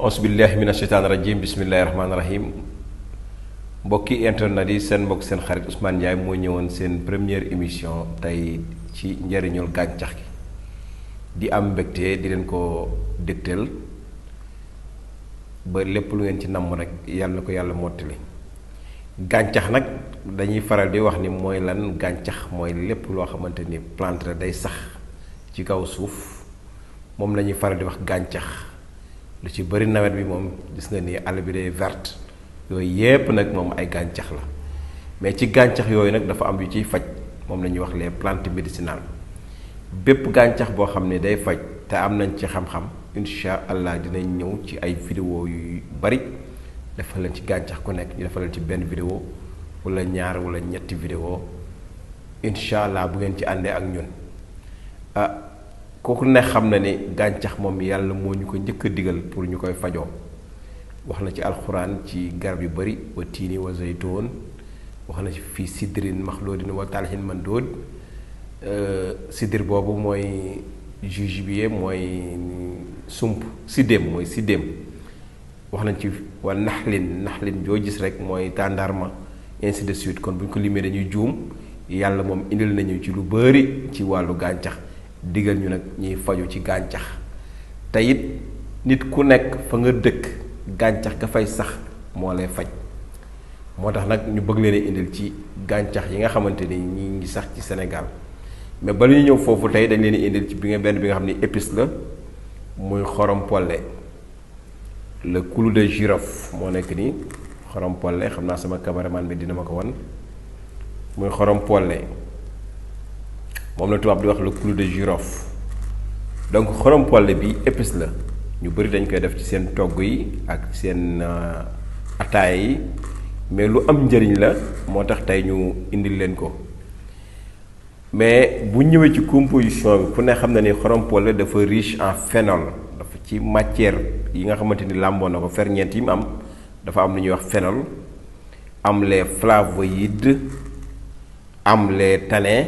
ausbillahi min asheytaani rajim bismillahi rahmaani rahim mbokki internet yi seen mbokk seen xarit Ousmane Ndiaye moo ñëwoon seen première émission tey ci njëriñul gàncax gi di am mbégte di leen ko dégtal ba lépp lu ngeen ci namm rek yàlla na ko yàlla mottali gàncax nag dañuy faral di wax ni mooy lan gàncax mooy lépp loo xamante ni plante la day sax ci kaw suuf moom la ñuy faral di wax gàncax lu ci bëri nawet bi moom gis nga ni àll bi day verte yooyu yépp nag moom ay gàncax la mais ci gàncax yooyu nag dafa am yu ciy faj moom la ñuy wax les plantes médicinales bépp gàncax boo xam ne day faj te am nañ ci xam-xam incha allah dinañ ñëw ci ay vidéo yu bari defal leen ci gàncax ku nekk ñu defal leen ci benn vidéo wala ñaar wala ñetti vidéo incha allah bu ngeen ci àndee ak ñun kooku ne xam na ni gàncax moom yàlla moo ñu ko njëkk a digal pour ñu koy fajoo wax na ci alxuraan ci garab yu bari wa tiini wa zaytoon wax na ci fii sidrin maxloodin wa talhin mandood sidr boobu mooy jujubier mooy sump siddéem mooy siddéem wax nañ ci wa naxlin joo gis rek mooy tàndarma ainsi de suite kon bu ñu ko limee dañuy juum yàlla moom indil nañu ci lu bari ci wàllu gàncax digal ñu nag ñuy faju ci gàncax te it nit ku nekk fa nga dëkk gàncax ga fay sax moo lay faj moo tax nag ñu bëgg leen indil ci gàncax yi nga xamante ni ñi ngi sax ci Sénégal mais ba lu ñu ñëw foofu tey dañ leen indil ci bi nga xam ni épice la muy xorom polle le clou de girofle moo nekk nii xorom polle xam naa sama cameraman bi dina ma ko wan muy xorom polle moom la tubaab di wax le clou de girofle donc xorom polle bi épice la ñu bari dañ koy def ci seen togg yi ak seen ataaya yi mais lu am njëriñ la moo tax tey ñu indil leen ko mais bu ñëwee ci composition bi ku ne xam na ni xorom polle dafa riche en phénol dafa ci matière yi nga xamante ni làmboo na ko ferñeent yi mu am dafa am lu ñuy wax phénol am les flavonoïdes am les tanins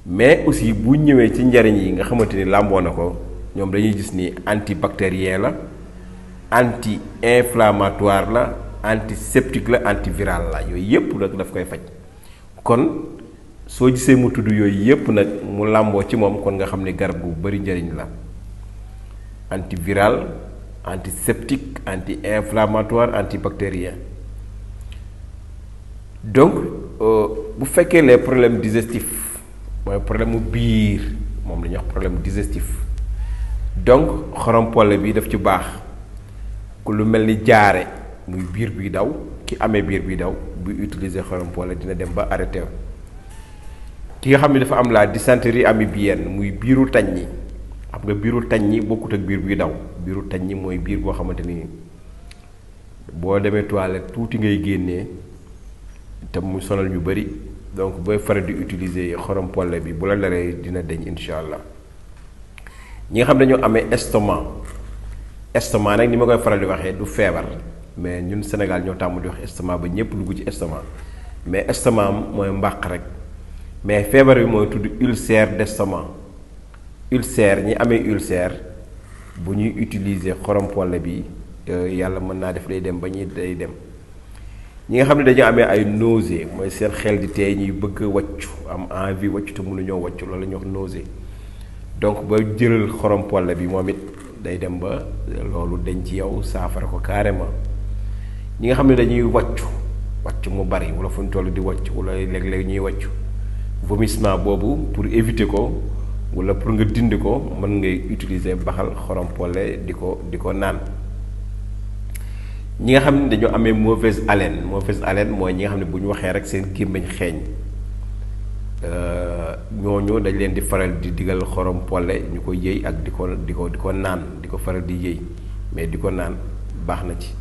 mais aussi bu ñëwee ci njariñ yi nga xamante ni làmboo na ko ñoom dañuy gis ni antibactérien la anti-inflammatoire la antiseptique la antiviral la yooyu yépp nag daf koy faj kon soo gisee mu tudd yooyu yépp nag mu làmboo ci moom kon nga xam ne garab gu bari njariñ la antiviral antiseptique anti-inflammatoire antibactérien donc bu fekkee les problèmes digestifs mooy problème mu biir moom la ñuy wax problème digestif donc xorom polle bi daf ci baax ku lu mel ni jaare muy biir buy daw ki amee biir buy daw buy utiliser xorom polle dina dem ba arrêté ki nga xam ne dafa am la dysenterie amibienne muy biiru tañ ñi xam nga biiru tañ ñi bokkut ak biir buy daw biiru tañ ñi mooy biir boo xamante ni boo demee toilette tuuti ngay génnee te mu sonal ñu bari donc booy faral di utiliser xorom polle bi bu la laree dina deñ incha allah ñi nga xam ne dañoo amee estomac nag ni ma koy faral di waxee du feebar mais ñun Sénégal ñoo tàmm di wax estomac ba ñépp dugg ci estomac mais estomac mooy mbàq rek mais feebar bi mooy tudd ulcère d'estomac ulcère ñi amee ulcère bu ñuy utiliser xorom polle bi yàlla mën naa def day dem ba ñuy day dem ñi nga xam ne dañoo amee ay nausée mooy seen xel di tey ñuy bëgg wàccu am envie wàccu te mënuñoo wàccu loolu la ñuy wax nausée donc ba jëlal xorom polle bi moom it day dem ba loolu dañ ci yow saafara ko carrément ñi nga xam ne dañuy wàccu mu bari wala fu ñu toll di wàccu wala léeg-léeg ñuy wàccu vomissement boobu pour éviter ko wala pour nga dindi ko mën ngay utiliser baxal xorom polle di ko naan ñi nga xam ne dañoo amee mauvaise haleine mooy ñi nga xam ne bu ñu waxee rek seen gémmiñ xeeñ ñooñu dañ leen di faral di digal xorom polle ñu ko yëy ak di ko naan di ko faral di yëy mais di ko naan baax na ci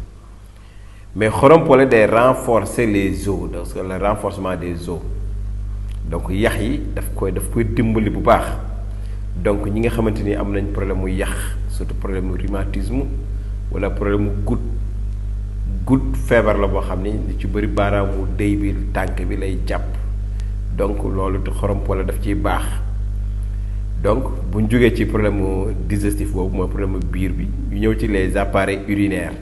mais xorom polle day renforcer les os parce que le renforcement des os donc yax yi daf koy dimbali bu baax donc ñi nga xamante ni am nañ problème mu yax surtout problème mu rhumatisme wala problème mu goutte feebar la boo xam ni li ci bëri baaraamu déy bi tànk bi lay jàpp donc loolu te xorom polle daf ciy baax donc bu ñu jógee ci problème digestif boobu mooy problème biir bi ñu ñëw ci les appareils urinaires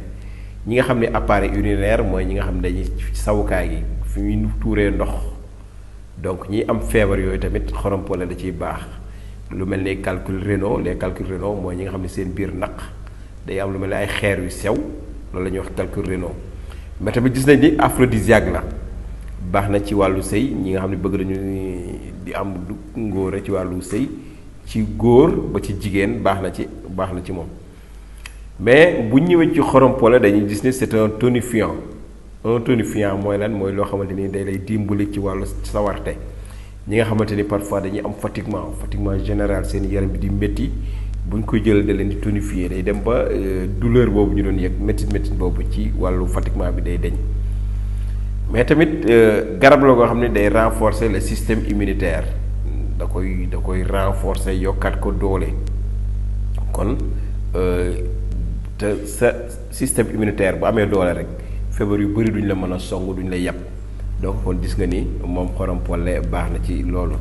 ñi nga xam ne appareil urinaire mooy ñi nga xam ne dañuy sawukaay gi fi ñuy tuuree ndox donc ñi am feebar yooyu tamit xorom polle da ciy baax lu mel ni calculs rénaux les calculs rénaux mooy ñi nga xam ne seen biir naq day am lu mel ni ay xeer yu sew loolu la ñuy wax calculs rénaux mais tamit gis nañ ni aphrodisiaque la baax na ci wàllu sëy ñi nga xam ne bëgg nañu di am ngóora ci wàllu sëy ci góor ba ci jigéen baax na ci moom mais bu ñëwee ci xorom polle dañuy gis ni c'est un tonifiant mooy lan mooy loo xamante ni day lay dimbali ci wàllu sawarte ñi nga xamante ni parfois dañuy am fatiguement général seen yaram bi di métti bu ñu koy jël da leen di tonifier day dem ba douleur boobu ñu doon yëg métti boobu ci wàllu fatiguement bi day deñ mais tamit garab la goo xam ne day renforcer le système immunitaire da koy renforcer yokkaat ko doole kon te sa système immunitaire bu amee doole rek feebar yu bëri duñ la mën a song duñ la yàpp donc kon gis nga ni moom xorom polle baax na ci loolu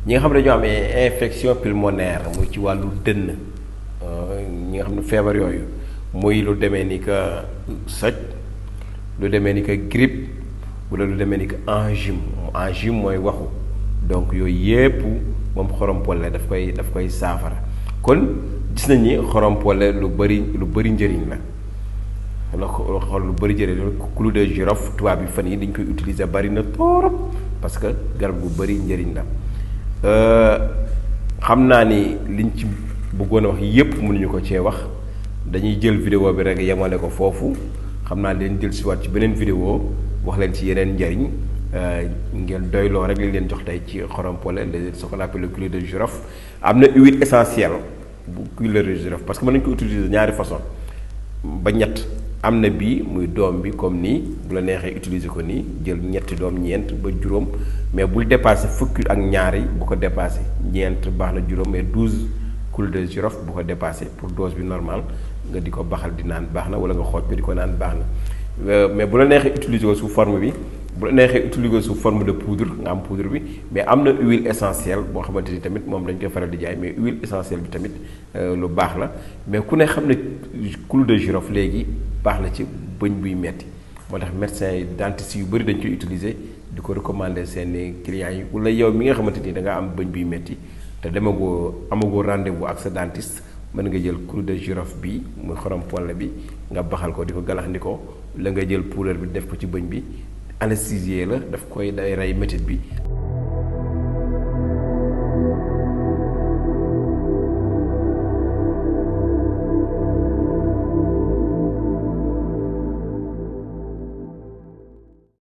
ñi nga xam ne dañoo amee infection pulmonaire muy ci wàllu dënn ñi nga xam ne feebar yooyu muy lu demee ni que soj lu demee ni que grippe wala lu demee ni que angine mooy waxu donc yooyu yépp moom xorom polle daf koy saafara kon gis nañ ni xorom polle lu bëri njëriñ la xool lu bëri njëriñ la clou de girofle tubaab bi fan yi dañ koy utiliser bari na torop parce que garab bu bëri njëriñ la xam naa ni liñ ci bëggoon a wax yépp mënuñu ko cee wax dañuy jël vidéo bi rek yemale ko foofu xam naa leen jël si waat ci beneen vidéo wax leen ci yeneen njëriñ ngeen doyloo rek li leen jox tey ci xorom polle ce qu'on appelle le clou de girofle am na huile essentielle bu clou de girofle parce que mën nañu ko utiliser ñaari façon ba ñett am na bii muy doom bi comme nii bu la neexee utiliser ko nii jël ñetti doom ñeent ba juróom mais bul dépasser fukki ak ñaari bu ko dépasser ñeent baax na juróom mais 12 clou de girofle bu ko dépasser pour dose bi normal nga di ko baxal di naan baax na wala nga xooj ko di ko naan baax na mais bu la neexee utiliser ko sous forme bi bu la neexee utiliser sous forme de poudre nga am poudre bi mais am na huile essentielle boo xamante ni tamit moom dañ koy faral di jaay mais huile essentielle bi tamit lu baax la mais ku ne xam ne clou de girofle léegi baax na ci bëñ buy metti moo tax médecins yi dentistes yu bëri dañ koy utiliser di ko recommander seen clients yi wala yow mi nga xamante ni da nga am bëñ buy metti te amagoo rendez-vous ak sa dentiste mën nga jël clou de girofle bi muy xorom polle bi nga baxal ko di ko galax ndi ko la nga jël poudre bi def ko ci bëñ bi anesthésier la day rey métit bi